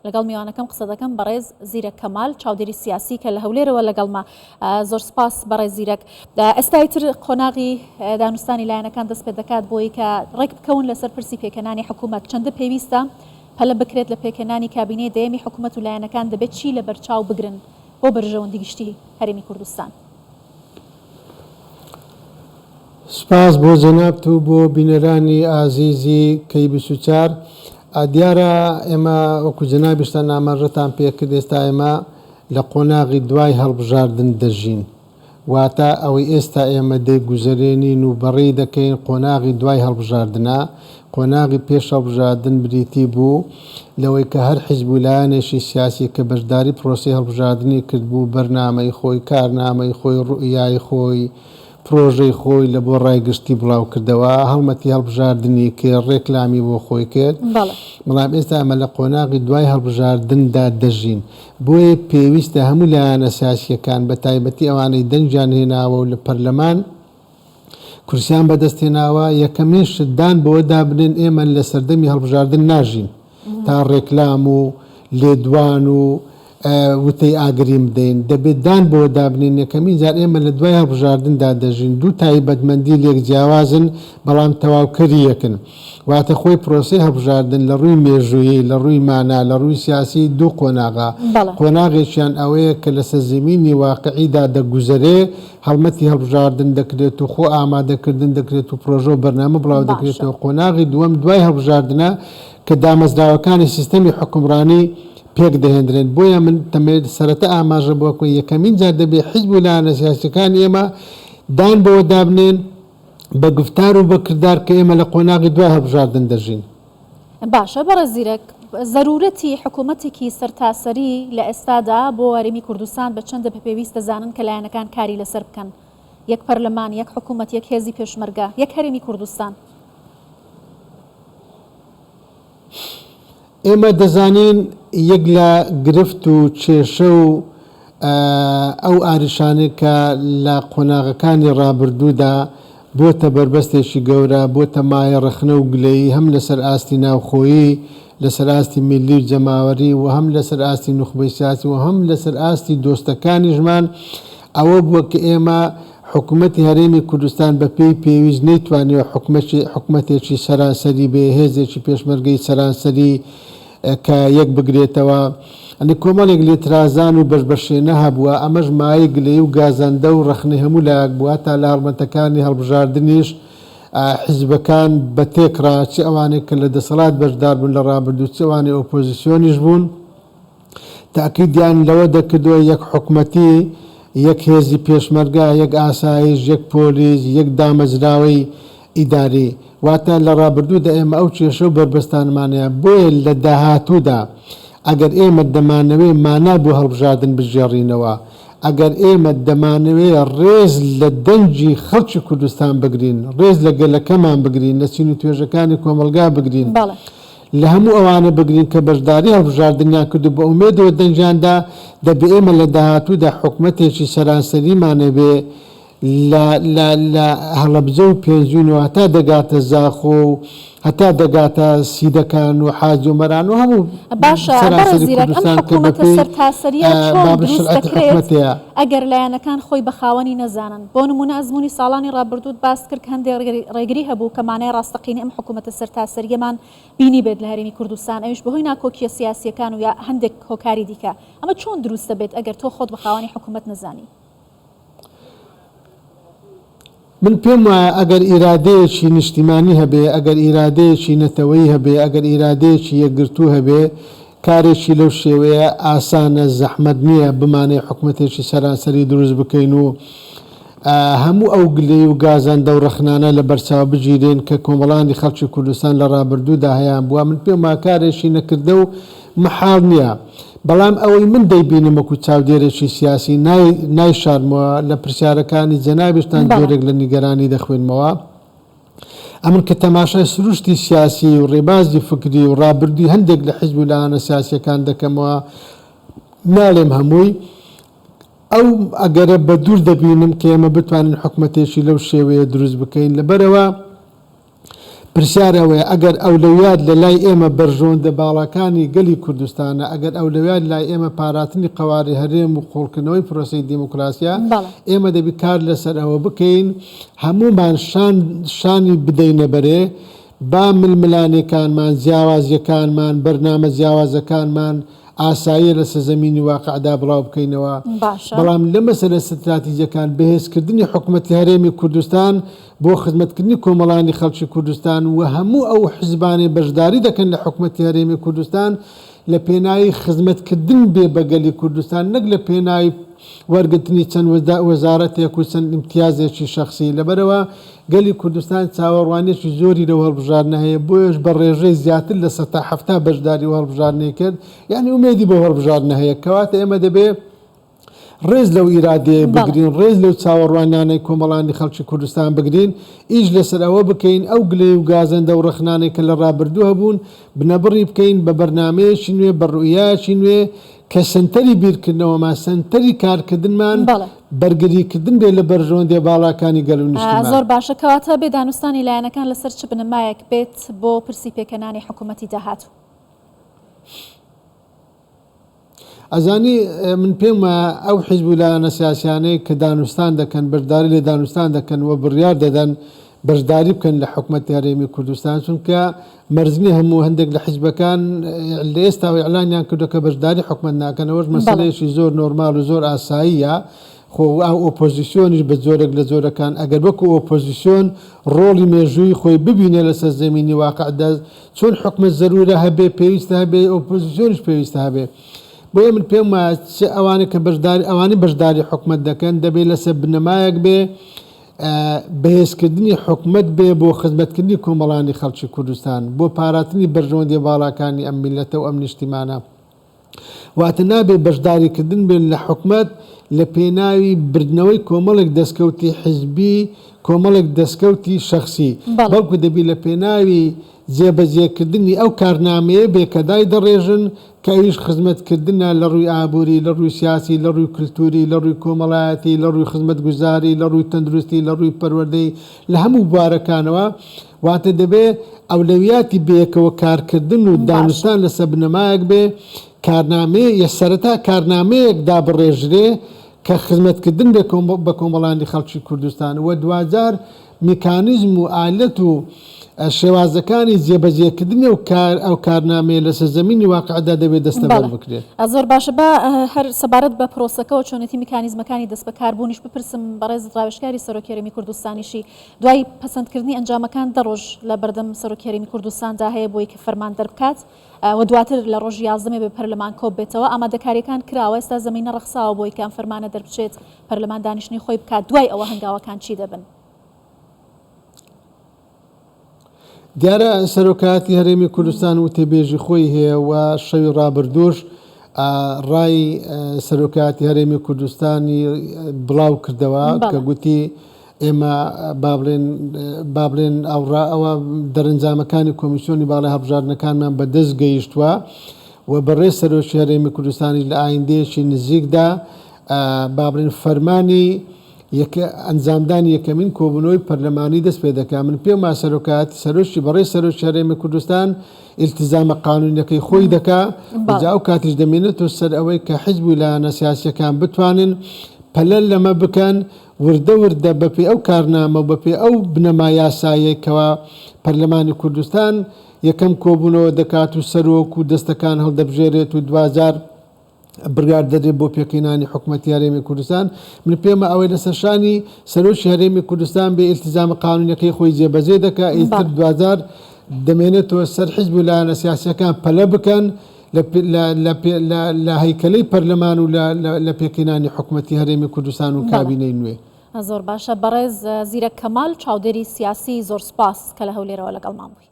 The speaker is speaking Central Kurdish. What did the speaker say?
لەگەڵ میوانەکەم قسە دەکەم بەڕێز زیرەک کەمال چاودێری سیاسی کە لە هەولێرەوە لەگەڵمە. زۆر سپاس بەڕێز زیرەک. ئێستا ئیتر قۆناغی دانوستانی لایەنەکان دەست پێ دەکات بۆی کە ڕێک بکەون لەسەر پرسی پێکهێنانی حکوومەت. چەندە پێویستە پەلە بکرێت لە پێکهێنانی کابینەی دەیەمی حکوومەت و لایەنەکان دەبێت چی لەبەرچاو بگرن بۆ بەرژەوەندی گشتی هەرێمی کوردستان؟ سوپاس بۆ جەنابت و بۆ بینەرانی ئازیزی کەی 24. دیارە ئێمە وەکو جەنابیشتان ئاماژەتان پێکرد ئێستا ئێمە لە قۆناغی دوای هەڵبژاردن دەژین. واتە ئەوەی ئێستا ئێمە دەیگوزەرێنین و بەڕێی دەکەین قۆناغی دوای هەڵبژاردنە. قۆناغی پێش هەڵبژاردن بریتی بوو لەوەی کە هەر حیزب و لایەنێکی سیاسی کە بەشداری پرۆسەی هەڵبژاردنی کردبوو بەرنامەی خۆی، کارنامەی خۆی، ڕوئیای خۆی، پرۆژەی خۆی لە بۆ ڕای گشتی بڵاو کردەوە، هەڵمەتی هەڵبژاردنی کرد، ڕێکلامی بۆ خۆی کرد. بەڵام ئێستا ئێمە لە قۆناغی دوای هەڵبژاردندا دەژین. بۆیە پێویستە هەموو لایەنە سیاسییەکان بە تایبەتی ئەوانەی دەنگیان هێناوە و لە پەرلەمان کورسیان بەدەست هێناوە، یەکەمین شت دان بەوەدا بنێن ئێمە لە سەردەمی هەڵبژاردن ناژین تا ڕێکلام و لێدوان و وتەی ئاگرین بدەین، دەبێت دان بەوەدا بنێن یەکەمین جار ئێمە لە دوای هەڵبژاردندا دەژین، دوو تایبەتمەندی لێک جیاوازن بەڵام تەواوکەری یەکن. واتە خۆی پرۆسەی هەڵبژاردن لە ڕووی مێژوویی، لە ڕووی مانا، لە ڕووی سیاسی دوو قۆناغە. قۆناغێکیان ئەوەیە کە لە سەرزەمینی واقعیدا دەگوزەرێ، هەڵمەتی هەڵبژاردن دەکرێت و خۆ ئامادەکردن دەکرێت و پرۆژە و بەرنامە بڵاو دەکرێتەوە. قۆناغی دووەم دوای هەڵبژاردنە کە دامەزراوەکانی سیستەمی حوکمڕانی پێک دەهێندرێن. بۆیە من دەمەوێت سەرەتا ئاماژە بەوە بکەم یەکەمین جار دەبێ حیزب و لایەنە سیاسییەکانی ئێمە دان بەوە دابنێن، بە گوفتار و بە کردار کە ئێمە لە قۆناغی دوای هەڵبژاردن دەژین. باشە بەڕێز زیرەک، زەرورەتی حکومەتێکی سەرتاسەری لە ئێستادا بۆ هەرێمی کوردستان بە چەندە بە پێویست دەزانن کە لایەنەکان کاری لەسەر بکەن؟ یەک پەرلەمان، یەک حکومەت، یەک هێزی پێشمەرگە، یەک هەرێمی کوردستان. ئێمە دەزانین یەک لە گرفت و کێشە و ئەو ئاریشانەی کە لە قۆناغەکانی ڕابردوودا بۆتە بەربەستێکی گەورە، بۆتە مایەی ڕەخنە و گلەیی هەم لەسەر ئاستی ناوخۆیی، لەسەر ئاستی میللی و جەماوەری و هەم لەسەر ئاستی نوخبەی سیاسی و هەم لەسەر ئاستی دۆستەکانیشمان ئەوە بووە کە ئێمە حکومەتی هەرێمی کوردستان بە پێی پێویست نەیتوانیوە حکومەتێکی سەرانسەری بێ، هێزێکی پێشمەرگەی سەرانسەری کە یەک بگرێتەوە. یانی کۆمەڵێک لێترازان و بەشبەشێنە هەبووە، ئەمەش مایەی گلەیی و گازەندە و ڕەخنەی هەموو لایەک بووە، هەتا لە هەڵمەتەکانی هەڵبژاردنیش حیزبەکان بە تێکڕا چ ئەوانەی کە لە دەسەڵات بەشدار بوون لە ڕابردوو چ ئەوانەی ئۆپۆزیسیۆنیش بوون، تەئکیدیان لەوە دەکردەوە یەک حکومەتی، یەک هێزی پێشمەرگە، یەک ئاسایش، یەک پۆلیس، یەک دامەزراوەی ئیداری. واتە لە ڕابردوودا ئێمە ئەو کێشە و بەربەستانەمان هەیە. بۆیە لە داهاتوودا ئەگەر ئێمە دەمانەوێ مانا بۆ هەڵبژاردن بگێڕینەوە، ئەگەر ئێمە دەمانەوێ ڕێز لە دەنگی خەڵکی کوردستان بگرین، ڕێز لە گەلەکەمان بگرین، لە چین و توێژەکانی کۆمەڵگا بگرین، لە هەموو ئەوانە بگرین کە بەشداری هەڵبژاردنیان کرد و بە ئومێدەوە دەنگیان دا، دەبێ ئێمە لە داهاتوودا حکومەتێکی سەرانسەریمان هەبێ لە لە لە هەڵەبجە و پێنجوین و هەتا دەگاتە زاخۆ و هەتا دەگاتە سیدەکان و حاجی ئۆمەران و هەموو باشە بەڕێز سەرانسەری زیرەک ئەم کوردستان کە حکوومەتە بەپێی سەرتاسەرییە چۆن بابن دروست شەرعیەتی دەکرێت حکومەتەیە. ئەگەر لایەنەکان خۆی بە خاوەنی نەزانن؟ بۆ نموونە ئەزموونی ساڵانی ڕابردووت باس کرد کە هەندێک ڕێگری هەبوو کە مانای ڕاستەقینەی ئەم حکوومەتە سەرتاسەرییەمان بینیبێت لە هەرێمی کوردستان ئەویش بەهۆی ناکۆکییە سیاسییەکان و یا هەندێک هۆکاری دیکە. ئەمە چۆن دروست دەبێت ئەگەر تۆ خۆت بە خاوەنی حکوومەت نەزانی؟ من پێم وایە ئەگەر ئیرادەیەکی نیشتیمانی هەبێ، ئەگەر ئیرادەیەکی نەتەوەیی هەبێ، ئەگەر ئیرادەیەکی یەکگرتوو هەبێ، کارێکی لەو شێوەیە ئاسانە، زەحمەت نییە بمانەوێ حکومەتێکی سەرانسەری دروست بکەین و هەموو ئەو گلەیی و گازەندە و ڕەخنانە لە بەرچاو بگیرێن کە کۆمەڵانی خەڵکی کوردستان لە ڕابردوودا هەیانبووە، من پێم وایە کارێکی نەکردە و مەحاڵ نییە. بەڵام ئەوەی من دەیبینم وەکو چاودێرێکی سیاسی نای نایشارمەوە لە پرسیارەکانی جەنابیشتان جۆرێک لە نیگەرانی دەخوێنمەوە. ئەمن کە تەماشای سروشتی سیاسی و ڕێبازی فکری و ڕابردووی هەندێک لە حیزب و لایەنە سیاسییەکان دەکەمەوە، ناڵێم هەمووی، ئەو ئەگەرە بە دوور دەبینم کە ئێمە بتوانین حکومەتێکی لەو شێوەیە دروست بکەین. لەبەرئەوە. پرسیار ئەوەیە ئەگەر ئەولەویات لە لای ئێمە بەرژەوەندە باڵاکانی گەلی کوردستانە، ئەگەر ئەولەویات لای ئێمە پاراتنی قەوارەی هەرێم و قووڵکردنەوەی پرۆسەی دیموکراسیە، ئێمە دەبی کار لەسەر ئەوە بکەین هەموومان شان شانی بدەینە بەرێ، با ململانێکانمان، جیاوازیەکانمان، بەرنامە جیاوازەکانمان ئاساییە لەسەر زەمینی واقعدا بڵاو بکەینەوە، باشە. بەڵام لە مەسەلە ستراتیجەکان بەهێزکردنی حکومەتی هەرێمی کوردستان بۆ خزمەتکردنی کۆمەڵانی خەڵکی کوردستان و هەموو ئەو حزبانەی بەشداری دەکەن لە حکومەتی هەرێمی کوردستان لە پێناوی خزمەتکردن بێ بە گەلی کوردستان نەک لە پێناوی وەرگرتنی چەند وەزارەتێک و چەند ئیمتیازێکی شەخسی لەبەرئەوە گەلی کوردستان چاوەڕوانیەکی زۆری لەو هەڵبژاردنە هەیە بۆیەش بە ڕێژەی زیاتر لە 70% بەشداری ئەو هەڵبژاردنەی کرد یانی ئومێدی بەو هەڵبژاردنە هەیە کەواتە ئێمە دەبێ ڕێز لەو ئیرادەیە بگرین، ڕێز لەو چاوەڕوانیانەی کۆمەڵانی خەڵکی کوردستان بگرین، ئیش لەسەر ئەوە بکەین ئەو گلەیی و گازەندە و ڕەخنانەی کە لە ڕابردوو هەبوون بنەبڕی بکەین بە بەرنامەیەکی نوێ، بە ڕوئیایەکی نوێ کە سەنتەری بیرکردنەوەمان، سەنتەری کارکردنمان بەرگریکردن بێت لە بەرژەوەندیە باڵاکانی گەل و نیشتیمان. زۆر باشە، کەواتە بێ دانوستانی لایەنەکان لەسەر چ بنەمایەک بێت بۆ پرسی پێکهێنانی حکوومەتی داهاتوو؟ ئەزانی من پێم وایە ئەو حیزب و لایەنە سیاسیانەی کە دانوستان دەکەن، بەشداری لە دانوستان دەکەن و بڕیار دەدەن بەشداری بکەن لە حکومەتی هەرێمی کوردستان، چونکە مەرج نییە هەموو هەندێک لە حیزبەکان لە ئێستاوە ئیعلانیان کردووە کە بەشداری حکومەت ناکەن، ئەوەش مەسەلەیەکی زۆر نۆرماڵ و زۆر ئاساییە، خۆ ئەو ئۆپۆزیسیۆنیش بە جۆرێک لە جۆرەکان ئەگەر وەکو ئۆپۆزیسیۆن ڕۆڵی مێژوویی خۆی ببینێ لەسەر زەمینی واقعدا چۆن حکومەت زەرورە هەبێ پێویستە هەبێ ئۆپۆزیسیۆنیش پێویستە هەبێ بۆیە من پێم وایە چ ئەوانەی کە بەشداری ئەوانەی بەشداری حکومەت دەکەن دەبێ لەسەر بنەمایەک بێ بەهێزکردنی حکومەت بێ بۆ خزمەتکردنی کۆمەڵانی خەڵکی کوردستان بۆ پاراستنی بەرژەوەندیە باڵاکانی ئەم میللەتە و ئەم نیشتیمانە. واتە نابێت بەشداریکردن بێت لە حکومەت لە پێناوی بردنەوەی کۆمەڵێک دەستکەوتی حزبی، کۆمەڵێک دەستکەوتی شەخسی، بەڵکو دەبی لە پێناوی جێبەجێکردنی ئەو کارنامەیە بێت کە دایدەڕێژن، کە ئەویش خزمەتکردنە لە ڕووی ئابووری، لە ڕووی سیاسی، لە ڕووی کلتووری، لە ڕووی کۆمەڵایەتی، لە ڕووی خزمەتگوزاری، لە ڕووی تەندروستی، لە ڕووی پەروەردەیی، لە هەموو بوارەکانەوە. واتە دەبێ ئەولەویاتی بەیەکەوە کارکردن و دانوستان لەسەر بنەمایەک بێ کارنامەیە یە سەرەتا کارنامەیەک دابڕێژرێ کە خزمەتکردن بێ بە کۆمەڵانی خەڵکی کوردستان و دواجار میکانیزم و ئالەت و شێوازەکانی جێبەجێکردنی ئەو کار ئەو کارنامەیە لەسەر زەمینی واقعدا دەبێ دەستەبەر بەڵێ بکرێ. زۆر باشە با هەر سەبارەت بە پرۆسەکەوە چۆنێتی میکانیزمەکانی دەستبەکاربوونیش بپرسم بەڕێزت ڕاوێژکاری سەرۆکی هەرێمی کوردستانیشی دوای پەسەندکردنی ئەنجامەکان دە ڕۆژ لە بەردەم سەرۆکی هەرێمی کوردستاندا هەیە بۆی کە فەرمان دەربکات و دواتر لە ڕۆژی یازدەمێ بە پەرلەمان کۆببێتەوە ئامادەکاریەکان کراوە ئێستا زەمینە ڕەخساوە بۆی کە ئەم فەرمانە دەربچێت پەرلەمان دانیشتنی خۆی بکات دوای ئەوە هەنگاوەکان چی دەبن؟ دیارە سەرۆکایەتی هەرێمی کوردستان وتەبێژی خۆی هەیە و شەوی ڕابردووش ڕای سەرۆکایەتی هەرێمی کوردستانی بڵاو کردەوە کە گوتی ئێمە با بڵێن با بڵێن ئەوڕا ئەوە دەرەنجامەکانی کۆمیسیۆنی باڵای هەڵبژاردنەکانمان بە دەست گەیشتووە و بەڕێز سەرۆکی هەرێمی کوردستانیش لە ئایندەیەکی نزیکدا با بڵێن فەرمانی یەکە ئەنجامدانی یەکەمین کۆبوونەوەی پەرلەمانی دەست پێ دەکا من پێم وایە سەرۆکایەتی سەرۆکی بەڕێز سەرۆکی هەرێمی کوردستان ئیلتیزامە قانونیەکەی خۆی دەکا جا ئەو کاتیش دەمێنێتەوە سەر ئەوەی کە حیزب و لایەنە سیاسیەکان بتوانن پەلە لەمە بکەن وردە وردە بەپێی ئەو کارنامە و بەپێی ئەو بنەما یاساییەی کەوا پەرلەمانی کوردستان یەکەم کۆبوونەوە دەکات و سەرۆک و دەستەکان هەڵدەبژێرێت و دواجار بڕیار دەدرێت بۆ پێکهێنانی حکومەتی هەرێمی کوردستان، من پێمە ئەوەی لەسەر شانی سەرۆکی هەرێمی کوردستان بێ ئیلتیزامە قانونیەکەی خۆی جێبەجێ دەکا، ئیتر دواجار دەمێنێتەوە سەر حیزب و لایەنە سیاسیەکان پەلە بکەن لە هەیکەلەی پەرلەمان و لە پێکهێنانی حکومەتی هەرێمی کوردستان و کابینەی نوێ. زۆر باشە بەڕێز زیرەک کەمال چاودێری سیاسی زۆر سوپاس کە لە هەولێرەوە لەگەڵمان بووی.